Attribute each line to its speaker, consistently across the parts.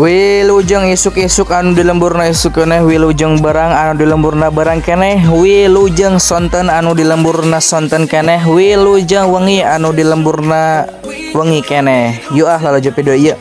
Speaker 1: Wilujeng isuk-isuk anu di lemburna isuk keneh, wilujeng berang anu di lemburna berang keneh, wilujeng sonten anu di lemburna sonten keneh, wilujeng wengi anu di lemburna wengi keneh. Yuk ah, lalajo video ieu.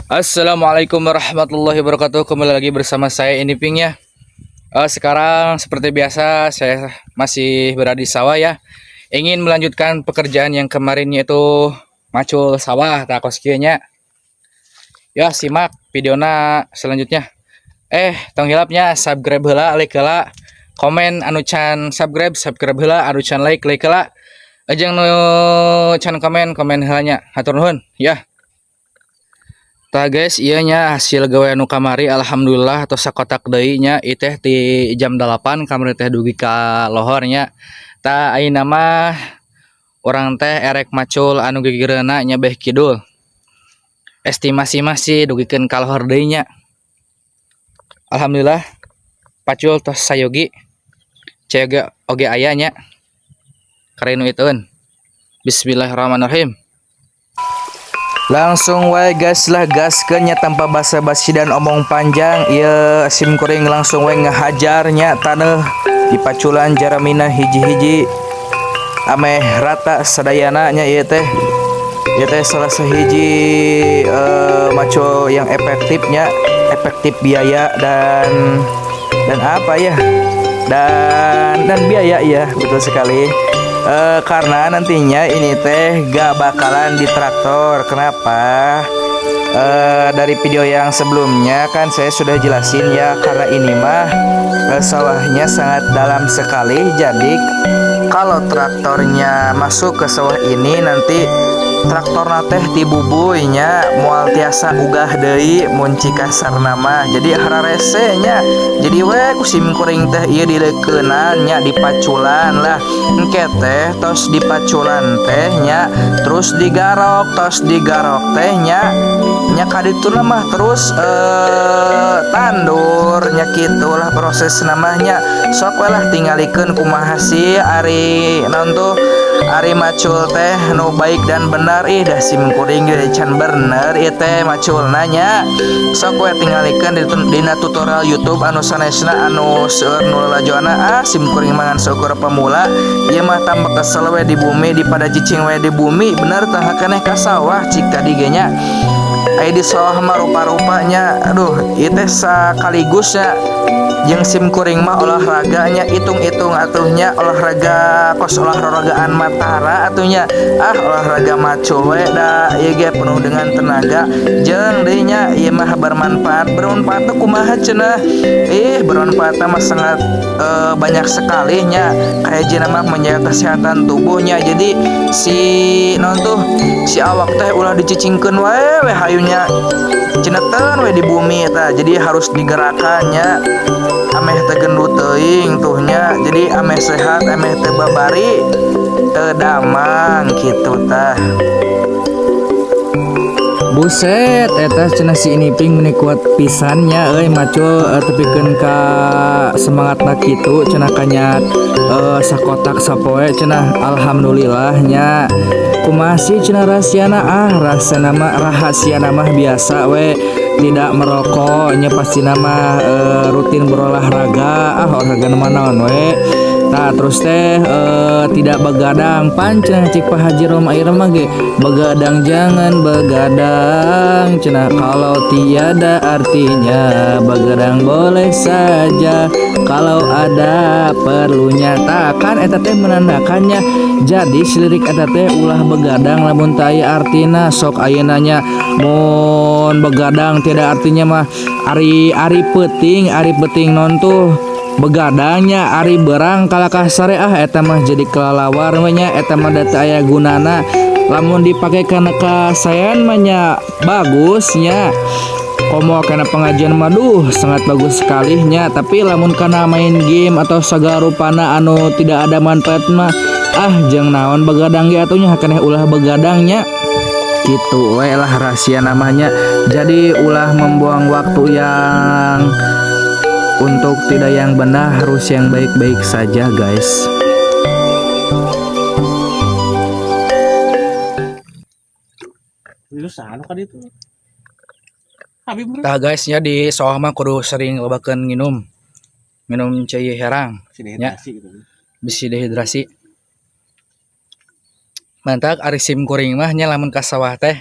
Speaker 1: Assalamualaikum warahmatullahi wabarakatuh. Kembali lagi bersama saya ini Ping ya. Sekarang seperti biasa saya masih berada di sawah ya. Ingin melanjutkan pekerjaan yang kemarin, yaitu macul sawah, tah kos kieu nya. Ya, simak videona selanjutnya. Tong hilap nya, subscribe heula, like heula, komen. Anu can subscribe, subscribe heula, anu can like, like heula. Jeung nu can komen, komen heula nya. Hatur nuhun ya. Tah guys, ieu nya hasil gawe anu kamari, alhamdulillah tos sakotak deui nya. Ieu teh ti jam 8 kamari teh dugi ka lohor nya. Tah, ayeuna mah urang teh erek macul anu gigireunna nya, beh kidul. Estimasi masih dugikeun ka lohor deui nya. Alhamdulillah pacul tos sayogi. Cai oge aya nya. Kari nu itueun. Bismillahirrahmanirrahim. Langsung wae gas lah, gaskeun nya, tanpa basa-basi dan omong panjang. Ieu sim kuring langsung wae ngehajarnya taneuh di paculan jaramina hiji-hiji ameh rata sadayana nya. Ieu teh salah sahiji macul yang efektifnya, efektif biaya dan apa ya, dan biaya ya, betul sekali. Karena nantinya ini teh gak bakalan di traktor. Kenapa? Dari video yang sebelumnya kan saya sudah jelasin ya, karena ini mah sawahnya sangat dalam sekali, jadi kalau traktornya masuk ke sawah ini nanti traktor teh tibubuy nya, moal tiasa ugah deui mun kasarna mah, jadi hararese nya. Jadi we ku sim kuring teh ieu dileukeunan nya, dipaculan lah. Engke teh tos dipaculan teh nya, terus digarok, tos digarok teh nya, nya kadituna mah terus tandur nya, kitulah proses namanya. Sok we lah tingalikeun kumaha sih ari naon tuh, ari macul teh nu baik dan benar. Ih, dah sim kuring ge can bener ieu teh maculna nya. Sok we tingalikeun dina tutorial YouTube anu sanesna, anu seueur nu lalajoana. Ah, sim kuring mah ngan saukur pemula ieu mah, tambah kesel we di bumi dipada cicing we di bumi, bener tah keneh ka sawah cik tadi ge nya. Aya di sawah mah rupa-rupanya, aduh, ieu teh sakaligus nya jeung sim kuring mah olahraganya, hitung-hitung atuhnya olahraga kos olahragaan matara atuhnya. Ah, olahraga macul we da ieu ge penuh dengan tenaga, jeung deui nya ieu mah bermanfaat. Bermanfaat teh kumaha cenah? Ih, bermanfaat mah sangat banyak sekali nya, kayak jina mah menjaga kesehatan tubuhnya. Jadi si naon tuh, si awak teh ulah dicicingkeun wae we hayunya cineteun we di bumi eta, jadi harus digerakkannya ameh teu gendut teuing tuh nya, jadi ameh sehat, ameh teu babari, teu damang kitu tah. Buset, eta cenah si ini ping meni kuat pisan nya euy macul tepikeun ka semangatna kitu cenah, kanyat sakotak sapoe cenah. Alhamdulillah nya. Kumaha sih cenah rahasiana? Ah, rahasiana mah, rahasiana mah biasa we, tidak merokok nya, pasti nama rutin berolahraga, ah olahraga mah naon we. Nah, terus teh tidak begadang. Pan cenah cik Pak Haji Rhoma Irama ge, begadang jangan begadang cenah kalau tiada artinya, begadang boleh saja kalau ada perlunya. Tah kan eta teh menandakannya, jadi si lirik eta teh ulah begadang lamun teu aya artina. Sok ayeuna nya mun begadang tidak artinya mah, ari ari peuting, ari peuting non tuh begadangnya, ari berang kalakah sare, ah eta mah jadi kelelawar we nya. Eta mah da teu aya gunana. Lamun dipake kana kasaean mah nya bagus nya, komo kana pengajian mah duh sangat bagus sekali nya, tapi lamun kana main game atau sagala rupana anu tidak ada manfaat mah, ah jeung naon begadang ge atuh nya. Keneh ulah begadangnya, gitu we lah rahasia namanya. Jadi ulah membuang waktu yang untuk tidak yang benar, harus yang baik-baik saja, guys.
Speaker 2: Lu sana kan itu.
Speaker 1: Tah guys nya, di sawah mah kudu sering lobakeun nginum. Minum cai herang.
Speaker 2: Dehidrasi gitu.
Speaker 1: Bisi dehidrasi. Mantap, ari sim kuring mah nya, lamun ka sawah teh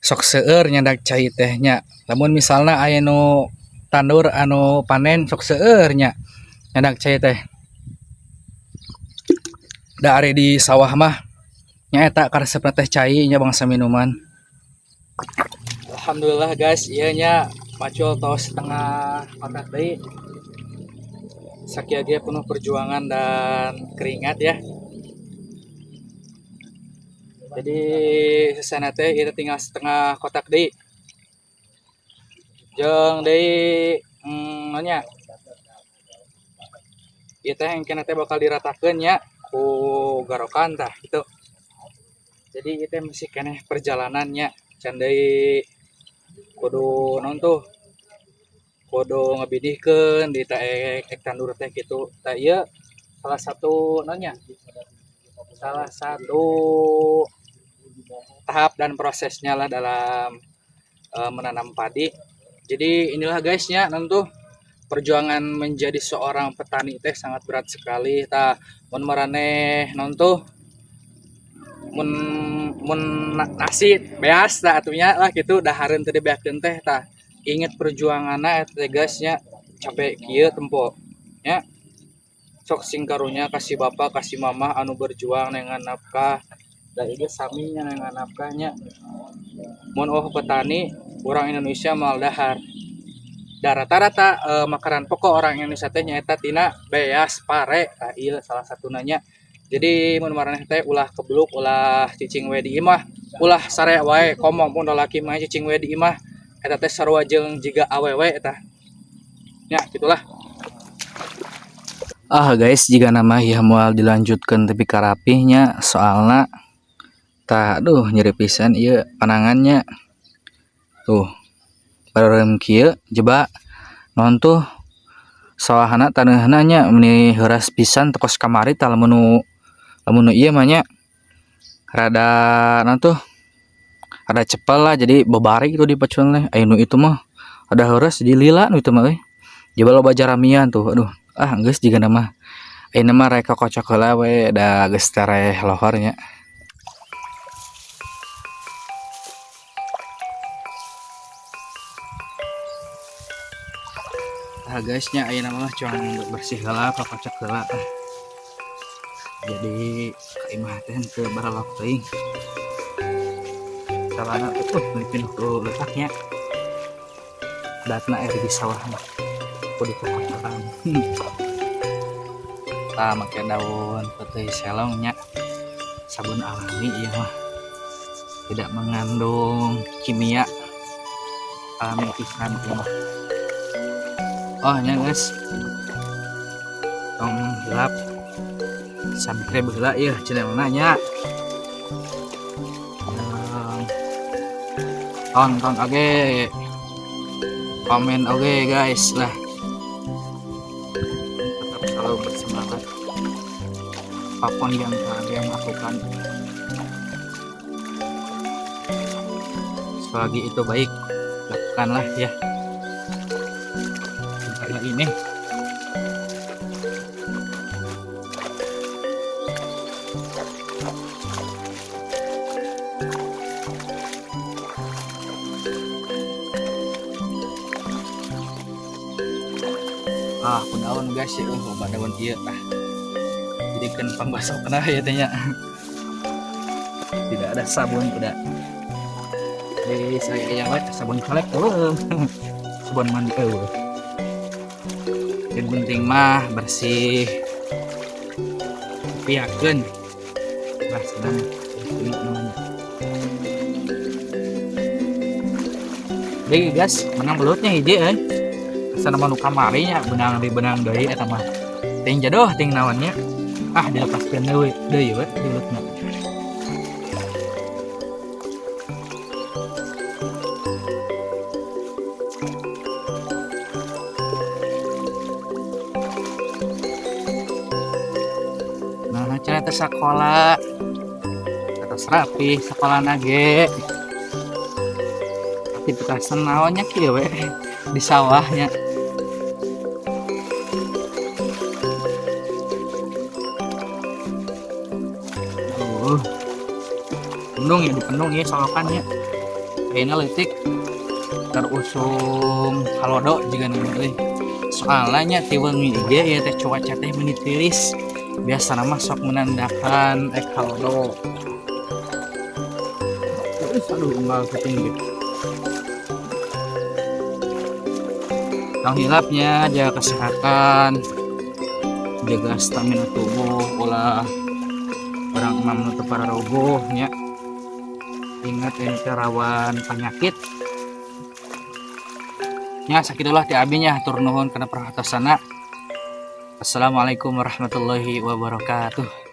Speaker 1: sok seueur nyandak cai teh nya. Lamun misalna aya nu tandur, anu panen, sok seueur nya nyandak cai teh. Da ari di sawah mah nya eta karesepna teh cai nya, bangsa minuman. Alhamdulillah guys, ieu nya macul tos setengah kotak deui. Sakieu ge penuh perjuangan dan keringat ya. Jadi sesana teh ieu tinggal setengah kotak deui. Jeung deui naon nya? Ieu teh engkena teh bakal diratakeun nya ku garokan tah gitu. Jadi ieu teh masih keneh perjalanannya, can deui kudu naon tuh, kudu ngebidihkeun di taek ek tandur teh gitu. Tah, ieu salah satu naon nya, salah satu tahap dan prosesnya lah dalam menanam padi. Jadi inilah guys nya, naon tuh, perjuangan menjadi seorang petani teh sangat berat sekali. Tah, mun maraneh naon tuh, mun mun nasi beas tah atunya lah gitu, dahareun teh dibeakeun teh, tah inget perjuanganna eta teh guys nya, capek kieu tempo nya. Sok sing karunya ka si bapak, ka si mama anu berjuang dengan nafkah, da ieu sami nya dengan nafkahnya. Mun oh petani, orang Indonesia moal dahar. Da rata-rata makanan pokok orang Indonesia teh nyaeta tina beas pare. Tah, ieu salah satuna nya. Jadi mun maraneh teh ulah kebluk, ulah cicing we di imah, ulah sare wae. Komo mun lalaki mah cicing we di imah eta teh sarua jeung jiga awewe eta nya, gitulah. Ah guys, jika nama ya moal dilanjutkan tapi karapihnya, soalna tah aduh nyeri pisan ieu panangannya tuh, bareureum kieu. Jeba naon tuh, sawahana taneuhna nya meni heuras pisan teu kos kamari. Tah, lamun nu ieu mah nya rada naon tuh, rada cepel lah, jadi babari gitu di pacul teh. Aya nu itu mah ada heuras, jadi lila nu itu mah euy. Jeba loba jaramian tuh, aduh. Ah geus, jigana mah ayeuna mah rek kocok heula we, da geus tereh lohor nya. Nah guys nya, ayeuna mah cuang bersih heula, kocok heula. Jadi ka imah teh teu baralok teuing. Calana tuh meuni pinuh ku leutaknya. Datna air di sawah mah kudu kokocokan. Tah, make daun peuteuy selong nya, sabun alami ieu mah, tidak mengandung kimia, alami pisan ieu mah. Oh nya guys, tong hilap subscribe heula ieu channelna nya, tonton oge, komen oge guys lah. Tetap selalu bersemangat apapun yang kalian lakukan, selagi itu baik, lakukanlah ya. Bentar lagi nih. Ah, aku daun guys ya, loba daun ieu tah. Jadikeun pambasokna ya teh nya. Tidak ada sabun, tidak. Di saya aya we sabun colek eueuh. Sabun mandi eueuh. Yang penting mah bersih. Piakeun. Lah senang ini namanya. Deui guys, menang belutnya hiji euy. Asana mah nu kamari nya, benang deui, benang deui eta mah. Ting jodoh ting naonnya. Ah, dilepaskeun deui deui we belutna. Nah, cenah teh sakola. Atos rapi sekolahna ge. Aktivitas naonnya kieu we di sawahnya. Oh. Pendung ya, dipendung ya solokannya. Kayaknya leutik terusum halodo juga nih euy. Soalnya ti wengi ge ieu teh cuaca teh meni tiris. Biasana mah sok menandakan ek halodo. Terus aduh, unggal kuping gitu. Tong hilapnya jaga kesehatan, jaga stamina tubuh, ulah urang emam nu teu pararuguh nya. Ingat, ini teh rawan penyakit. Ya, sakitulah ti abi nya, hatur nuhun kana perhatosanna. Assalamualaikum warahmatullahi wabarakatuh.